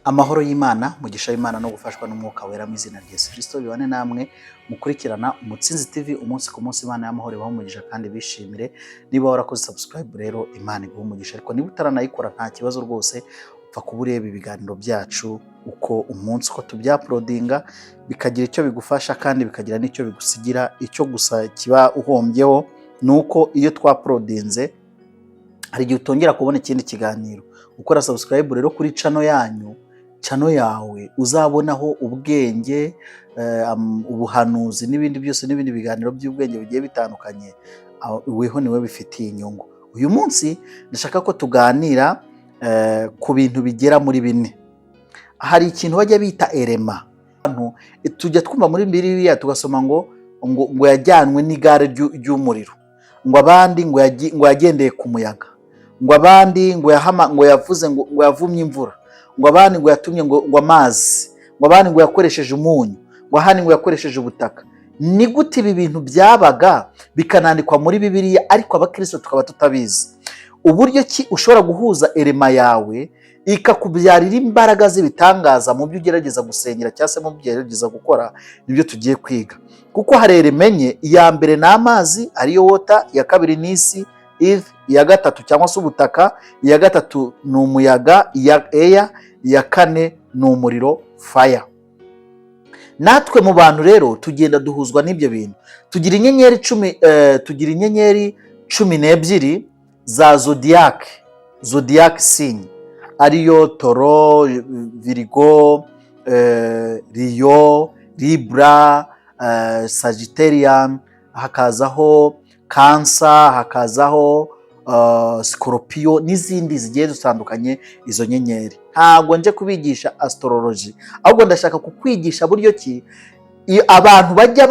Amahoro y'Imana, umugisha w'Imana no gufashwa n'Umwuka Wera mu izina rya Yesu Kristo bibane namwe mukurikirana Umutsinzi TV umunsi ku munsi. Imana y'amahoro ibahe umugisha kandi bishimire. Niba warakoze subscribe rero, Imana iguhe umugisha, ariko niba utaranayikora nta kibazo rwose, upfa kuba ureba ibiganiro byacu uko umunsi uko tubyuploadinga, bikagira icyo bigufasha kandi bikagira n'icyo bigusigira. Icyo gusa kiba uhombyeho ni uko iyo twauploadinze hari igihe utongera kubona ikindi kiganiro. Gukora subscribe rero kuri channel yanyu, channel yawe uzabonaho ubwenge, ubuhanuzi n'ibindi byose n'ibindi biganiro by'ubwenge bigiye bitandukanye, weho niwe bifitiye inyungu. Uyu munsi ndashaka ko tuganira ku bintu bigera muri bine. Hari ikintu bajya bita element. Abantu tujya twumva muri Bibiliya, tugasoma ngo yajyanwe n'igare ry'umuriro, ngo abandi ngo yagendeye ku muyaga, ngo abandi ngo yahama, ngo yavuze ngo yavumye imvura, ngo abandi ngo yatumye ngo amazi, ngo abandi ngo yakoresheje umunyu, ngo ahandi ngo yakoresheje ubutaka. Ni gute ibi bintu byabaga bikanandikwa muri Bibiliya, ariko abakristo tukaba tutabizi? Uburyo ki ushobora guhuza element yawe ikakubyarira imbaraga z'ibitangaza mu byo ugerageza gusengera cyangwa se mu byo ugerageza gukora, nibyo tugiye kwiga. Kuko hari element enye: iya mbere ni amazi, ariyo water, iya kabiri ni isi, earth, iya gatatu cyangwa se ubutaka, iya gatatu ni umuyaga, iya air, iya kane ni umuriro, fire. Natwe mu bantu rero tugenda duhuzwa n'ibyo bintu. Tugira inyenyeri 10, tugira inyenyeri 12 za zodiac, zodiac sign, ariyo Toro, Virgo, Lion, Libra, Sagittarian, hakazaho Cancer, hakazaho Scorpio n'izindi zigiye zitandukanye. Izo nyenyeri ntabwo nje kubigisha astrology, ahubwo ndashaka kukwigisha buryo ki abantu bajya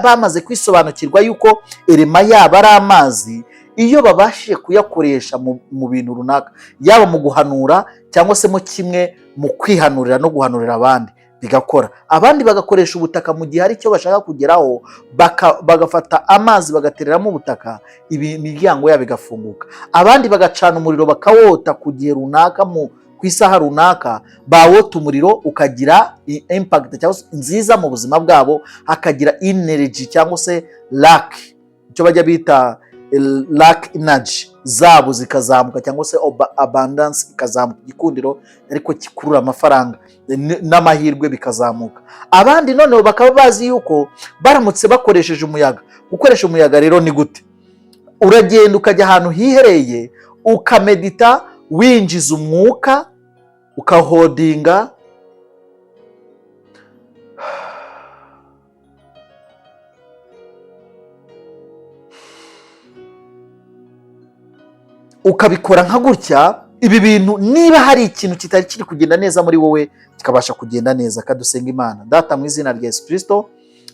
bamaze kwisobanukirwa yuko element yabo ari amazi, iyo babashije kuyakoresha mu bintu runaka, yaba mu guhanura cyangwa se mo kimwe mu kwihanurira no guhanurira abandi, bigakora. Abandi bagakoresha ubutaka mu gihe hari icyo bashaka kugeraho, bagafata amazi bagatereramo ubutaka, imiryango yabo igafunguka. Abandi bagacana umuriro, bakawota ku gihe runaka, mu ku isaha runaka, bawota umuriro ukagira impact cyangwa se nziza mu buzima bwabo, hakagira energy cyangwa se luck, icyo bajya bita luck energy zabo zikazamuka, cyangwa se abundance ikazamuka, igikundiro ariko gikurura amafaranga n'amahirwe bikazamuka. Abandi noneho bakaba bazi yuko baramutse bakoresheje umuyaga. Gukoresha umuyaga rero ni gute? Uragenda ukajya ahantu hihereye, ukamedita, winjiza umwuka, ukaholdinga, ukabikora nka gutya. Ibi bintu, niba hari ikintu kitari kiri kugenda neza muri wowe, kikabasha kugenda neza. Kadusenga Imana. Data, mu izina rya Yesu Kirisito,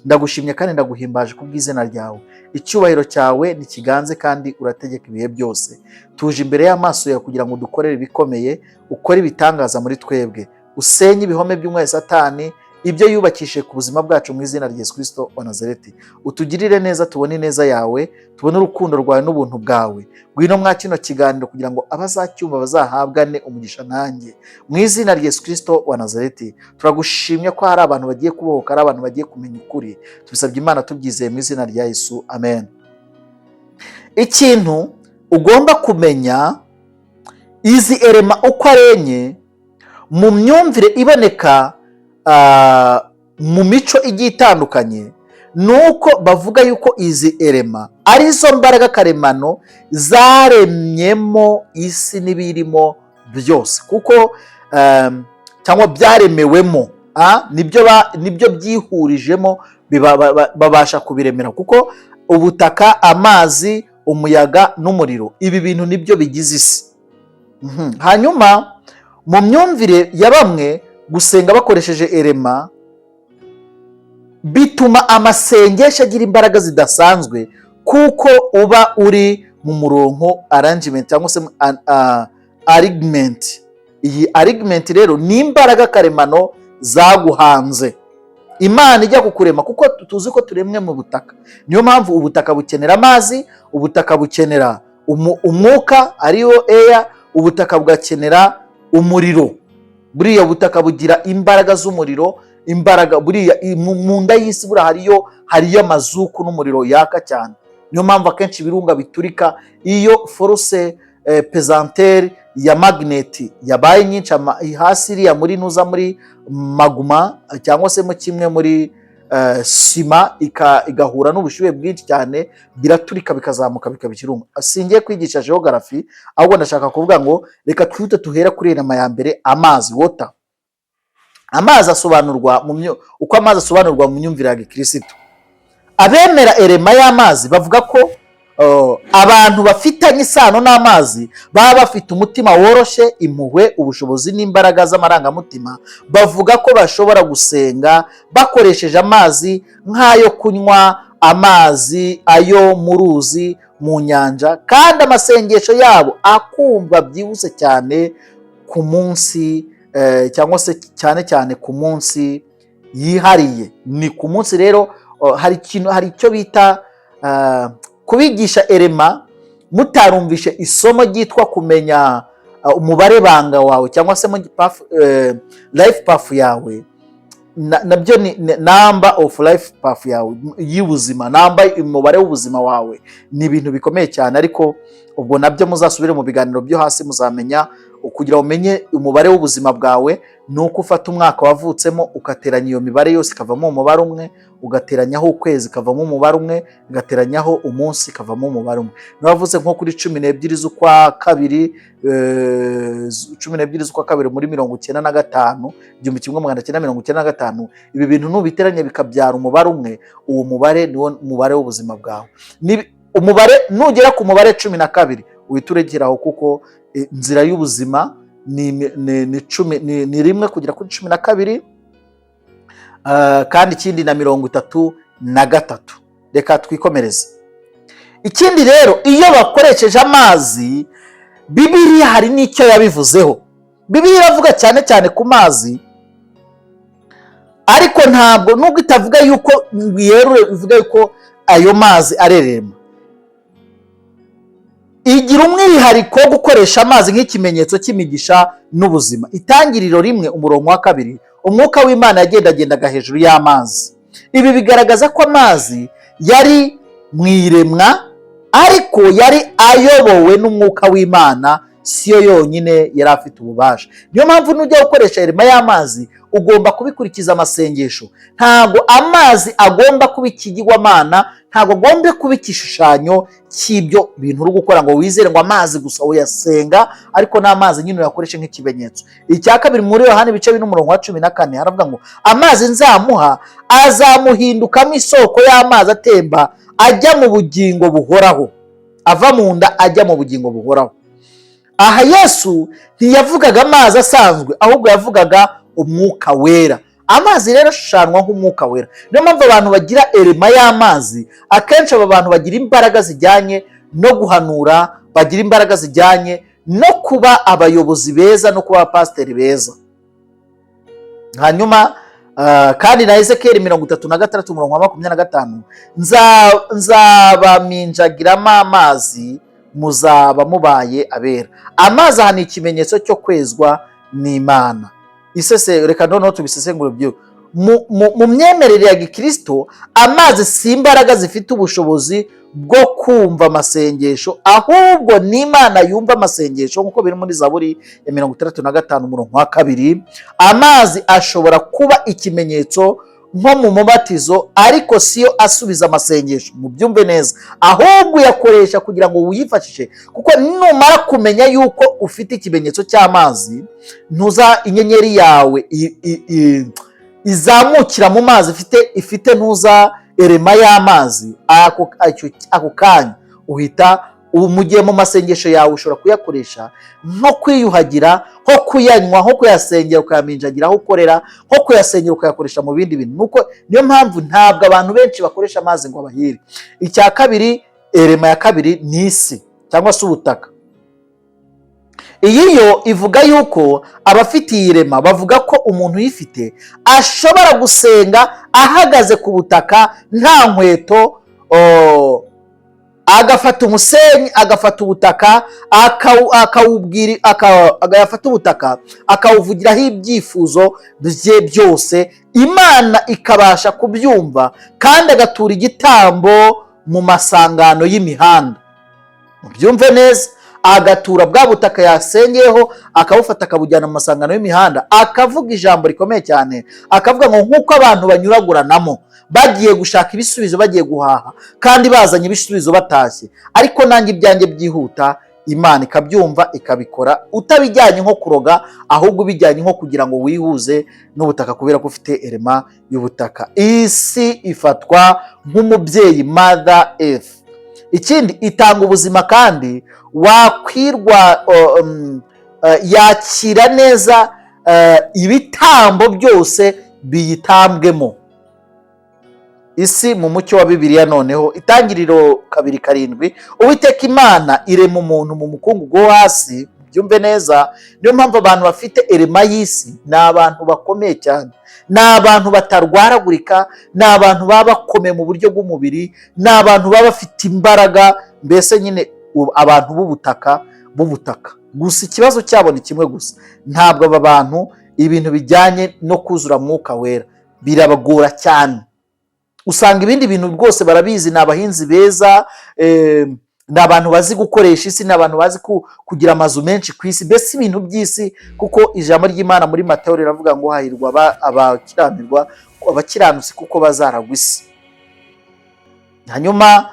ndagushimye kandi ndaguhimbaje kubw'izina ryawe. Icyubahiro cyawe ntikiganze kandi urategeka ibihe byose. Tuje imbere y'amaso yawe kugira ngo udukorere ibikomeye, ukore ibitangaza muri twebwe, usenye ibihome by'umwere Satani ibyo yubakishije ku buzima bwacu, mu izina rya Yesu Kirisito wa Nazareti. Utugirire neza, tubone ineza yawe, tubone urukundo rwawe n'ubuntu bwawe. Ngwino mwa kino kiganiro kugira ngo abazacyumva bazahabwane umugisha nanjye, mu izina rya Yesu Kirisito wa Nazareti. Turagushimye ko hari abantu bagiye kubohoka, hari abantu bagiye kumenya ukuri. Tubisabye Imana tubyizeye mu izina rya Yesu, amen. Ikintu ugomba kumenya, izi element uko ari enye, mu myumvire iboneka mu mico igiye itandukanye, ni uko bavuga yuko izi element arizo mbaraga karemano zaremyemo isi n'ibirimo byose, kuko cyangwa byaremewemo, nibyo byihurijemo, babasha kubiremera, kuko ubutaka, amazi, umuyaga n'umuriro, ibi bintu nibyo bigize isi. Hanyuma mu myumvire ya bamwe, gusenga bakoresheje element bituma amasengesho agira imbaraga zidasanzwe, kuko uba uri mu murongo, arrangement cyangwa se alignment. Iyi alignment rero ni imbaraga karemano zaguhanze. Imana ijya kukurema, kuko tuzi ko turemwe mu butaka, niyo mpamvu ubutaka bukenera amazi, ubutaka bukenera umwuka ariwo air, ubutaka bugakenera umuriro. Buriya butaka bugira imbaraga z'umuriro, imbaraga buriya mu nda y'isi buriya hariyo amazuku n'umuriro yaka cyane. Niyo mpamvu akenshi ibirunga biturika iyo force pesanteur ya magnet yabaye nyinshi hasi iriya muri nuza, muri magma, cyangwa se mu kimwe muri sima, igahura n'ubushyuhe bwinshi cyane, biraturika, bikazamuka, bikaba ikirunga. Singiye kwigisha geography, ahubwo ndashaka kuvuga ngo reka twihute tuhere kuri element ya mbere, amazi, water. Amazi asobanurwa mu uko amazi asobanurwa mu myumvire ya gikirisitu. Abemera element y'amazi bavuga ko abantu bafitanye isano n'amazi baba bafite umutima woroshye, impuhwe, ubushobozi n'imbaraga z'amarangamutima. Bavuga ko bashobora gusenga bakoresheje amazi nk'ayo kunywa, amazi ayo mu ruzi, mu nyanja, kandi amasengesho yabo akumva byihuse cyane ku munsi, cyangwa se cyane cyane ku munsi yihariye. Ni ku munsi rero hari ikintu, hari icyo bita kubigisha element mutarumvishe isomo ryitwa kumenya umubare banga wawe, cyangwa se life path yawe. Nabyo ni number of life path yawe y'ubuzima, number, umubare w'ubuzima wawe, ni ibintu bikomeye cyane. Ariko ubwo nabyo muzasubire mu biganiro byo hasi, muzamenya. Kugira umenye umubare w'ubuzima bwawe ni uko ufata umwaka wavutsemo, ugateranya iyo mibare yose ikavamo umubare umwe, ugateranyaho ukwezi ikavamo umubare umwe, ugateranyaho umunsi ikavamo umubare umwe. Niba wavutse nko kuri 12 z'ukwa kabiri, 12 z'ukwa kabiri muri 95, 1995, ibi bintu nubiteranya bikabyara umubare umwe, uwo mubare niwo mubare w'ubuzima bwawe. Umubare nugera ku mubare 12, uhita urekeraho, kuko inzira y'ubuzima ni cumi, ni 1 kugera kuri 12, kandi ikindi na 33. Reka twikomereze. Ikindi rero, iyo bakoresheje amazi, Bibiliya hari n'icyo yabivuzeho. Bibiliya iravuga cyane cyane ku mazi, ariko ntabwo, nubwo itavuga yuko yerure, ivuga yuko ayo mazi arerema. Igira umwihariko wo gukoresha amazi nk'ikimenyetso cy'imigisha n'ubuzima. Itangiriro 1 umurongo wa 2: "Umwuka w'Imana yagendagendaga hejuru y'amazi." Ibi bigaragaza ko amazi yari mu iremwa, ariko yari ayobowe n'umwuka w'Imana, siyo yonyine yari afite ububasha. Niyo mpamvu nujya gukoresha element y'amazi ugomba kubikurikiza amasengesho. Ntabwo amazi agomba kuba ikigirwamana, ntabwo agomba kuba igishushanyo cy'ibyo bintu uri gukora ngo wizere ngo amazi gusa uyasenga, ariko n'amazi nyine uyakoreshe nk'ikimenyetso. Icya kabiri, muri Yohani ibice 4 umurongo wa 14, haravuga ngo: "Amazi nzamuha azamuhindukamo isoko y'amazi atemba ajya mu bugingo buhoraho, ava mu nda ajya mu bugingo buhoraho." Aha Yesu ntiyavugaga amazi asanzwe, ahubwo yavugaga Umwuka Wera. Amazi rero ashushanywa nk'Umwuka Wera. Niyo mpamvu abantu bagira element y'amazi, akenshi aba bantu bagira imbaraga zijyanye no guhanura, bagira imbaraga zijyanye no kuba abayobozi beza no kuba abapasiteri beza. Hanyuma kandi na Ezekiyeli 36 umurongo wa 25: "Nzabaminjagiramo amazi, muzaba mubaye abera." Amazi aha ni ikimenyetso cyo kwezwa n'Imana. Isese reka noneho tubisesengure byo mu myemerere ya gikirisito. Amazi si imbaraga zifite ubushobozi bwo kumva amasengesho, ahubwo ni Imana yumva amasengesho, nk'uko biri muri Zaburi ya 65 umurongo wa 2. Amazi ashobora kuba ikimenyetso nko mu mubatizo, ariko siyo asubiza amasengesho. Mubyumve neza, ahubwo uyakoresha kugira ngo wiyifashishe, kuko numara kumenya yuko ufite ikimenyetso cy'amazi, ntuza inyenyeri yawe izamukira mu mazi, ifite ntuza element y'amazi, ako kanya uhita mu gihe mu masengesho yawe ushobora kuyakoresha nko kwiyuhagira, nko kuyanywa, nko kuyasengera ukayaminjagira aho ukorera, nko kuyasengera ukayakoresha mu bindi bintu. Nuko niyo mpamvu ntabwo abantu benshi bakoresha amazi ngo abahire. Icya kabiri, element ya kabiri ni isi cyangwa se ubutaka. Iyi yo ivuga yuko abafite iyi element bavuga ko umuntu uyifite ashobora gusenga ahagaze ku butaka nta nkweto. Agafata umusenyi, agafata ubutaka, akawubwira, agafata ubutaka akawuvugiraho ibyifuzo bye byose, Imana ikabasha kubyumva, kandi agatura igitambo mu masangano y'imihanda. Mubyumve neza: agatura bwa butaka yasengeyeho, akabufata akabujyana mu masangano y'imihanda, akavuga ijambo rikomeye cyane, akavuga ngo nk'uko abantu banyuraguranamo bagiye gushaka ibisubizo, bagiye guhaha, kandi bazanye ibisubizo batashye, ariko nanjye ibyanjye byihuta. Imana ikabyumva, ikabikora, utabijyanye nko kuroga, ahubwo ubijyanye nko kugira ngo wihuze n'ubutaka, kubera ko ufite element y'ubutaka. Isi ifatwa nk'umubyeyi, Mother Earth. Ikindi, itanga ubuzima, kandi wakwirwa yakira neza ibitambo byose biyitambwemo. Isi mu mucyo wa Bibiliya noneho, Itangiriro 2:7, Uwiteka Imana irema umuntu mu mukungugu wo hasi. Byumve neza, niyo mpamvu abantu bafite element y'isi ni abantu bakomeye cyane, ni abantu batarwaragurika, ni abantu baba bakomeye mu buryo bw'umubiri, ni abantu baba bafite imbaraga, mbese nyine abantu b'ubutaka. Gusa ikibazo cyabo ni kimwe gusa: ntabwo aba bantu ibintu bijyanye no kuzura Mwuka Wera birabagora cyane. Usanga ibindi bintu rwose barabizi, ni abahinzi beza, ni abantu bazi gukoresha isi, ni abantu bazi kugira amazu menshi ku isi, mbese ibintu by'isi, kuko ijambo ry'Imana muri Matayo riravuga ngo hahirwa abakiranirwa, abakiranutsi, kuko bazaragwa isi. Hanyuma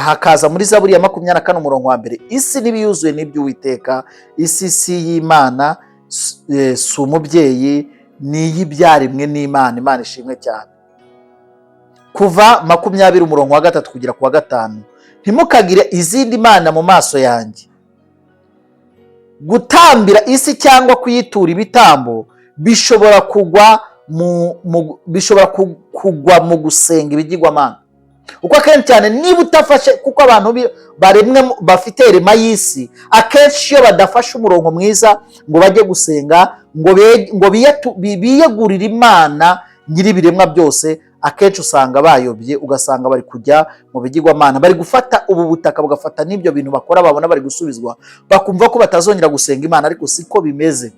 hakaza muri Zaburi ya 24 umurongo wa 1: isi n'ibiyuzuye n'iby'Uwiteka. Isi si iy'Imana, si umubyeyi, ni iy'ibyaremwe n'Imana. Imana ishimwe cyane. Kuva 20 umurongo wa 3 kugera ku wa 5: ntimukagire izindi mana mu maso yanjye. Gutambira isi cyangwa kuyitura ibitambo bishobora kugwa mu gusenga ibigirwamana, kuko akenshi cyane niba utafashe, kuko abantu baremwe bafite element y'isi, akenshi iyo badafashe umurongo mwiza ngo bajye gusenga, ngo biyegurire Imana nyir'ibiremwa byose, akenshi usanga bayobye, ugasanga bari kujya mu bigirwamana, bari gufata ubu butaka, bagafata n'ibyo bintu bakora, babona bari gusubizwa, bakumva ko batazongera gusenga Imana, ariko siko bimeze.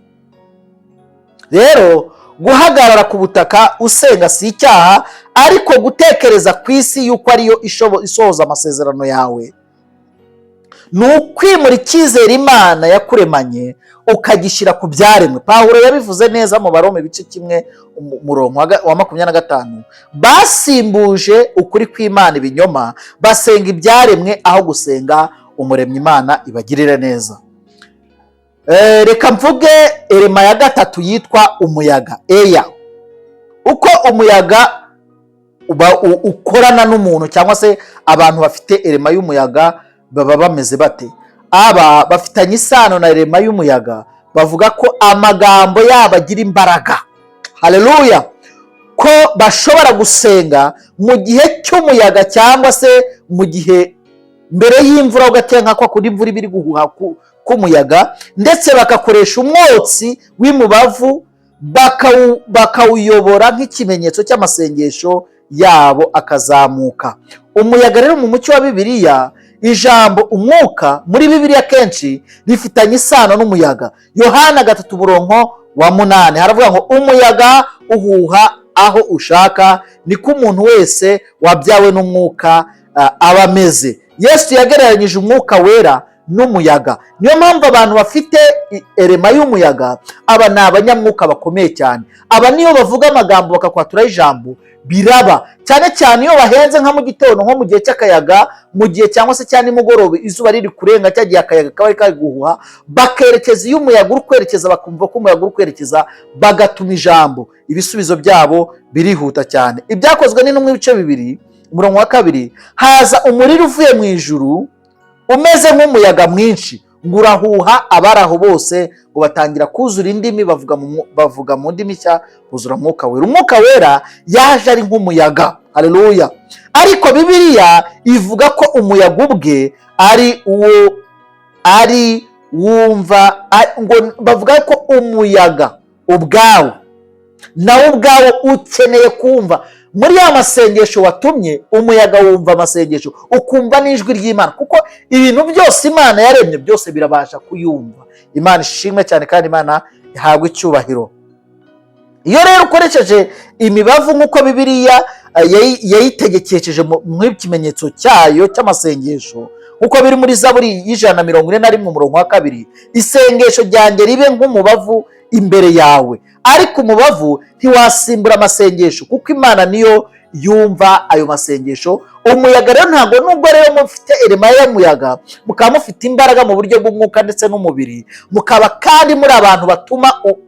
Rero guhagarara ku butaka usenga si icyaha, ariko gutekereza ku isi yuko ariyo isohoza amasezerano yawe ni ukwimura icyizere Imana yakuremanye ukagishyira ku byaremwe. Pawulo yabivuze neza mu Baroma ibice 1 umurongo wa 25: basimbuje ukuri kw'Imana ibinyoma, basenga ibyaremwe aho gusenga Umuremyi. Imana ibagirire neza. Reka mvuge element ya gatatu yitwa umuyaga, air. Uko umuyaga uba ukorana n'umuntu, cyangwa se abantu bafite element y'umuyaga baba bameze bate? Aba bafitanye isano na element y'umuyaga bavuga ko amagambo yabo agira imbaraga, haleluya, ko bashobora gusenga mu gihe cy'umuyaga, cyangwa se mu gihe mbere y'imvura, ugatera nka kwa kundi imvura iba iri guhuha k'umuyaga, ndetse bagakoresha umwotsi w'imibavu, bakawuyobora nk'ikimenyetso cy'amasengesho yabo akazamuka. Umuyaga rero mu mucyo wa Bibiliya, ijambo umwuka muri Bibiliya kenshi rifitanye isano n'umuyaga. Yohana 3 umurongo wa 8 haravuga ngo umuyaga uhuha aho ushaka, niko umuntu wese wabyawe n'umwuka aba ameze. Yesu yagereranyije Umwuka Wera n'umuyaga. Niyo mpamvu abantu bafite element y'umuyaga, aba ni abanyamwuka bakomeye cyane. Aba niyo bavuga amagambo, bakakwatura ijambo, biraba, cyane cyane iyo bahenze nka mu gitondo, nko mu gihe cy'akayaga, mu gihe cyangwa se cya nimugoroba, izuba riri kurenga, cya gihe akayaga kaba kari guhuha, bakerekeza iyo umuyaga uri kwerekeza, bakumva ko umuyaga uri kwerekeza, bagatuma ijambo, ibisubizo byabo birihuta cyane. Ibyakozwe n'Intumwa ibice 2 umurongo wa 2: haza umuriro uvuye mu ijuru umeze nk'umuyaga mwinshi, ngo urahuha, abari aho bose ngo batangira kuzura indimi, bavuga mu ndimi nshya, buzura Mwuka Wera. Umwuka Wera yaje ari nk'umuyaga, haleluya. Ariko Bibiliya ivuga ko umuyaga ubwe ari uwo ari wumva ngo bavuga ko umuyaga ubwawo Nawe ubwawe ukeneye kumva muri ya masengesho watumye. Umuyaga wumva amasengesho, ukumva n'ijwi ry'Imana, kuko ibintu byose Imana yaremye byose birabasha kuyumva. Imana ishimwe cyane kandi Imana ihabwe icyubahiro. Iyo rero ukoresheje imibavu nk'uko Bibiliya yayitegekesheje nk'ikimenyetso cyayo cy'amasengesho, nk'uko biri muri Zaburi y'141 umurongo wa 2: "Isengesho ryanjye ribe nk'umubavu imbere yawe." Ariko umubavu ntiwasimbura amasengesho, kuko Imana niyo yumva ayo masengesho. Umuyaga rero ntabwo, nubwo rero mufite element y'umuyaga, mukaba mufite imbaraga mu buryo bw'umwuka ndetse n'umubiri, mukaba kandi muri abantu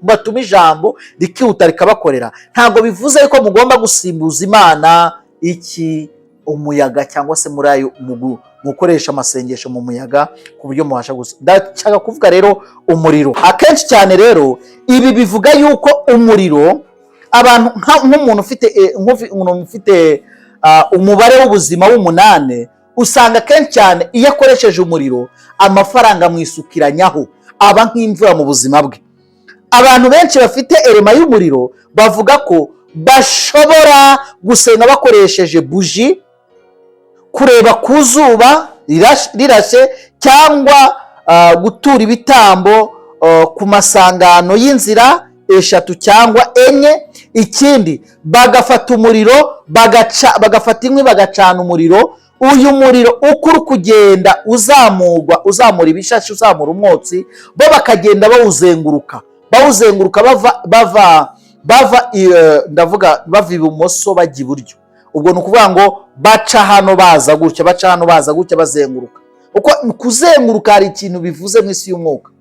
batuma ijambo rikihuta rikabakorera, ntabwo bivuze yuko mugomba gusimbuza Imana iki? Umuyaga, cyangwa se muri ayo mu gukoresha amasengesho mu muyaga ku buryo mubasha gusa. Ndashaka kuvuga rero umuriro. Akenshi cyane rero ibi bivuga yuko umuriro, abantu nk'umuntu ufite nk'umuntu ufite umubare w'ubuzima w'8, usanga akenshi cyane iyo akoresheje umuriro, amafaranga amwisukiranyaho, aba nk'imvura mu buzima bwe. Abantu benshi bafite element y'umuriro bavuga ko bashobora gusenga bakoresheje buji, kureba ku zuba rirashe, cyangwa gutura ibitambo ku masangano y'inzira eshatu cyangwa enye. Ikindi, bagafata umuriro, bagafata inkwi, bagacana umuriro. Uyu muriro uko uri kugenda uzamurwa, uzamura ibishashi, uzamura umwotsi, bo bakagenda bawuzenguruka, bawuzenguruka, bava, ndavuga bava ibumoso bajya iburyo. Ubwo ni ukuvuga ngo baca hano baza gutya, baca hano baza gutya, bazenguruka. Uko kuzenguruka hari ikintu bivuze mu isi y'umwuka.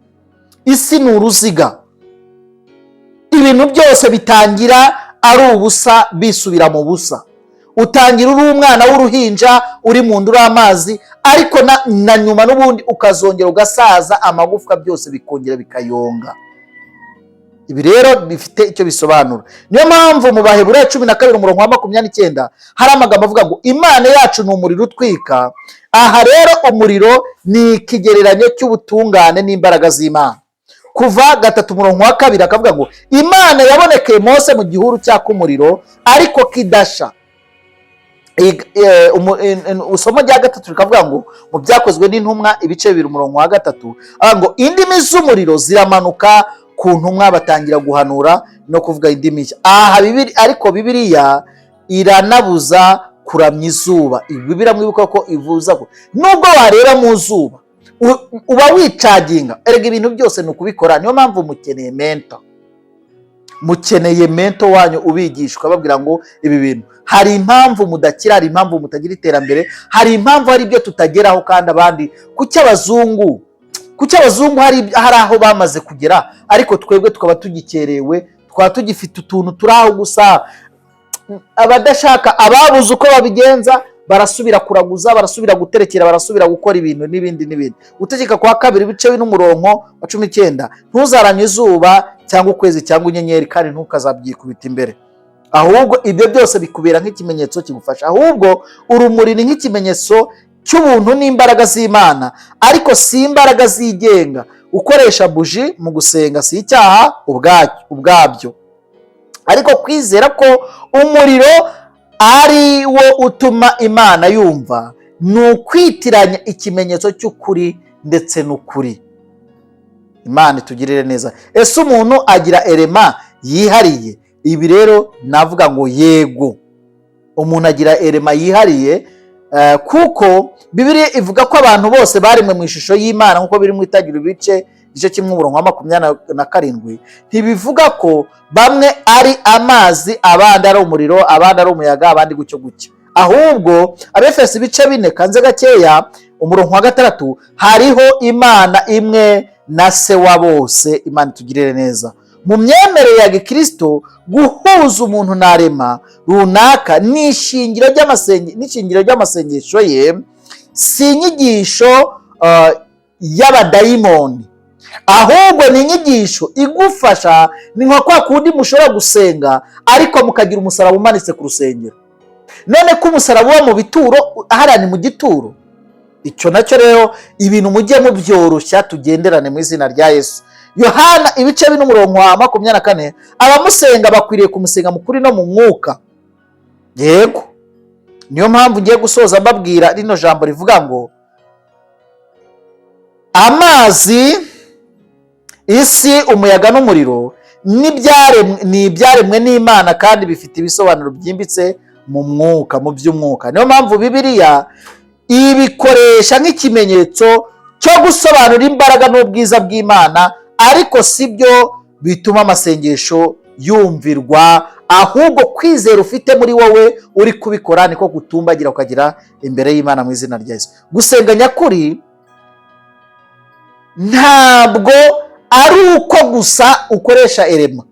Isi ni uruziga. Ibintu byose bitangira ari ubusa, bisubira mu busa. Utangira uri umwana w'uruhinja, uri mu nda, uri amazi, ariko na nyuma n'ubundi ukazongera ugasaza, amagufwa byose bikongera bikayonga. Ibi rero bifite icyo bisobanura. Niyo mpamvu mu Baheburayo 12 umurongo wa 29 hari amagambo avuga ngo "Imana yacu ni umuriro utwika." Aha rero umuriro ni ikigereranyo cy'ubutungane n'imbaraga z'Imana. Kuva 3 umurongo wa 2 akavuga ngo "Imana yabonekeye Mose mu gihuru cyaka umuriro ariko kidasha." Isomo rya gatatu rikavuga ngo mu Byakozwe n'Intumwa ibice 2 umurongo wa 3, avuga ngo indimi z'umuriro ziramanuka ku ntumwa, batangira guhanura no kuvuga indimi nshya. Aha bibiri, ariko Bibiliya iranabuza kuramya izuba. Bibiliya mwibuka ko ivuza ko nubwo wareba mu zuba uba wicaginga. Erega ibintu byose ni ukubikora. Niyo mpamvu mukeneye mentor, mukeneye mentor wanyu ubigisha, ukababwira ngo ibi bintu hari impamvu mudakira, hari impamvu mutagira iterambere, hari impamvu hari ibyo tutageraho kandi abandi. Kuki abazungu hari aho bamaze kugera, ariko twebwe tukaba tugikerewe, tukaba tugifite utuntu turi aho gusa? Abadashaka, ababuze uko babigenza, barasubira kuraguza, barasubira guterekera, barasubira gukora ibintu n'ibindi n'ibindi. Gutegeka kwa Kabiri ibice n'umurongo wa 19: "Ntuzaramye izuba cyangwa ukwezi cyangwa inyenyeri, kandi ntukazabyikubita imbere." Ahubwo ibyo byose bikubera nk'ikimenyetso kigufasha. Ahubwo urumuri ni nk'ikimenyetso cy'ubuntu n'imbaraga z'Imana, ariko si imbaraga zigenga. Ukoresha buji mu gusenga si icyaha ubwabyo, ariko kwizera ko umuriro ari wo utuma Imana yumva ni ukwitiranya ikimenyetso cy'ukuri ndetse n'ukuri. Imana itugirire neza. Ese umuntu agira element yihariye? Ibi rero navuga ngo yego, umuntu agira element yihariye, kuko Bibiliya ivuga ko abantu bose baremwe mu ishusho y'Imana, nk'uko biri mu Itangiriro igice 1 umurongo wa 27. Ntibivuga ko bamwe ari amazi, abandi ari umuriro, abandi ari umuyaga, abandi gutyo gutyo. Ahubwo Abefesi ibice 4 kanze gakeya umurongo wa 6: "Hariho Imana imwe na Se wa bose." Imana itugirire neza. Mu myemerere ya gikirisito, guhuza umuntu na element runaka ni ishingiro ry'amasengesho ye, si inyigisho y'abadayimoni, ahubwo ni inyigisho igufasha. Ni nka kwa kundi mushobora gusenga ariko mukagira umusaraba umanitse ku rusengero. None ko umusaraba uba mu bituro, hariya ni mu gituro. Icyo nacyo rero, ibintu mujye mubyoroshya, tugenderane mu izina rya Yesu. Yohana ibice 4 umurongo wa 24, abamusenga bakwiriye kumusenga mu kuri no mu mwuka. Yego, niyo mpamvu ngiye gusoza mbabwira rino jambo rivuga ngo amazi, isi, umuyaga n'umuriro ni ibyaremwe n'Imana kandi bifite ibisobanuro byimbitse mu mwuka, mu by'umwuka. Niyo mpamvu Bibiliya ibikoresha nk'ikimenyetso cyo gusobanura imbaraga n'ubwiza bw'Imana, ariko si byo bituma amasengesho yumvirwa, ahubwo kwizera ufite muri wowe uri kubikora niko gutumbagira ukagera imbere y'Imana mu izina rya Yesu. Gusenga nyakuri ntabwo ari uko gusa ukoresha element,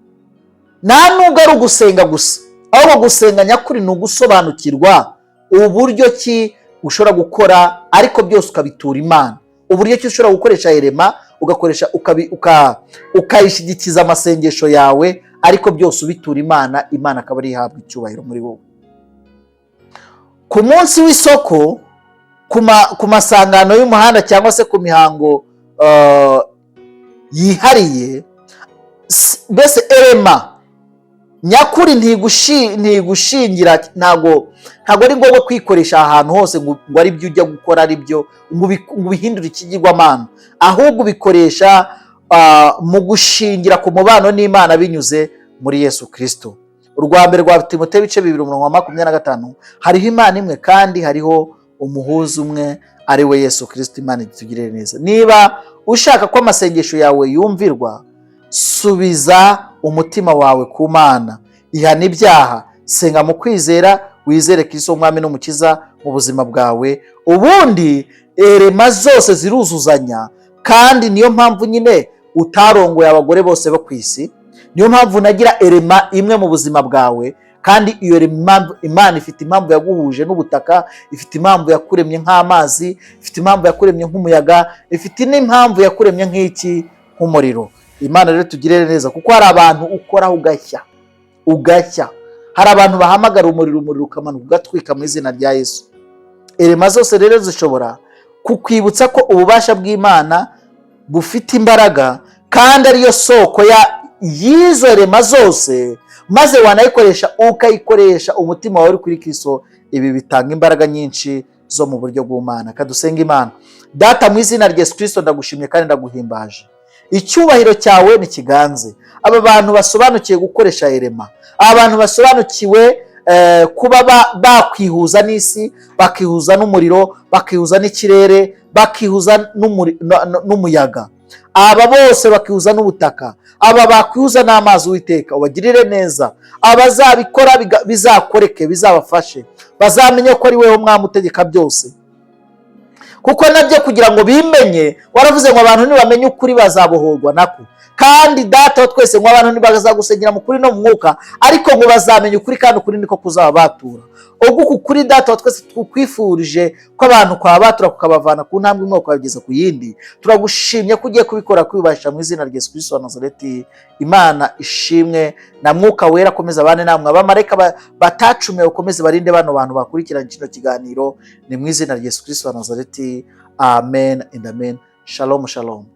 nta nubwo ari ugusenga gusa, ahubwo gusenga nyakuri ni ugusobanukirwa uburyo ki ushobora gukora, ariko byose ukabitura Imana. Uburyo ki ushobora gukoresha element, ugakoresha ukayishyigikiza amasengesho yawe, ariko byose ubitura Imana, Imana akaba ari ihabwa icyubahiro muri wowe. Ku munsi w'isoko, ku masangano y'umuhanda cyangwa se ku mihango yihariye, mbese element nyakuri ntigushingira. Ntabwo ari ngombwa kwikoresha ahantu hose ngo ari byo ujya gukora, ari byo ngo ubihindure ikigirwamana, ahubwo ubikoresha mu gushingira ku mubano n'Imana binyuze muri Yesu Kirisito. Urwa mbere rwa Timoteyo ibice 2 umurongo wa 25, hariho Imana imwe kandi hariho umuhuza umwe, ari we Yesu Kirisito. Imana itugirire neza. Niba ushaka ko amasengesho yawe yumvirwa, subiza umutima wawe ku Mana, ihana ibyaha, senga mu kwizera, wizere Kirisito umwami n'umukiza mu buzima bwawe. Ubundi element zose ziruzuzanya, kandi niyo mpamvu nyine utarongoye abagore bose bo ku isi. Niyo mpamvu unagira element imwe mu buzima bwawe, kandi iyo Imana ifite impamvu yaguhuje n'ubutaka, ifite impamvu yakuremye nk'amazi, ifite impamvu yakuremye nk'umuyaga, ifite n'impamvu yakuremye nk'iki, nk'umuriro. Imana rero tugirire neza, kuko hari abantu ukoraho ugashya, ugashya. Hari abantu bahamagara umuriro, umuriro ukamanuka ugatwika mu izina rya Yesu. Element zose rero zishobora kukwibutsa ko ububasha bw'Imana bufite imbaraga kandi ariyo soko y'izo element zose, maze wanayikoresha, ukayikoresha umutima wawe uri kuri Kristo. Ibi bitanga imbaraga nyinshi zo mu buryo bw'Imana. Kadusenga Imana. Data, mu izina rya Yesu Kristo, ndagushimye kandi ndaguhimbaje. Icyubahiro cyawe ntikiganze. Aba bantu basobanukiwe gukoresha element, aba bantu basobanukiwe kuba bakwihuza n'isi, bakihuza n'umuriro, bakihuza n'ikirere, bakihuza n'umuyaga, aba bose bakihuza n'ubutaka, aba bakwihuza n'amazi, Uwiteka ubagirire neza. Abazabikora bizakoreke, bizabafashe, bazamenye ko ari wowe mwami utegeka byose, kuko nabyo kugira ngo bimenye waravuze ngo abantu nibamenye ukuri bazabohorwa nako. Kandi Data wa twese, ngo abantu ntibazagusengera mu kuri no mu mwuka, ariko ngo bazamenya ukuri, kandi ukuri niko kuzaba batura. Ubwo uku kuri, Data wa twese, tukwifurije ko abantu kwa batura kukabavana ku ntambwe imwe ukabageza ku yindi. Turagushimye ko ugiye kubikora kwibasha mu izina rya Yesu Kristo wa Nazareti. Imana ishimwe na Mwuka Wera akomeza abane namwe. Abamarayika batacumiwe bakomeze barinde bano bantu bakurikiranye kino kiganiro. Ni mu izina rya Yesu Kristo wa Nazareti, amen and amen. Shalom, shalom.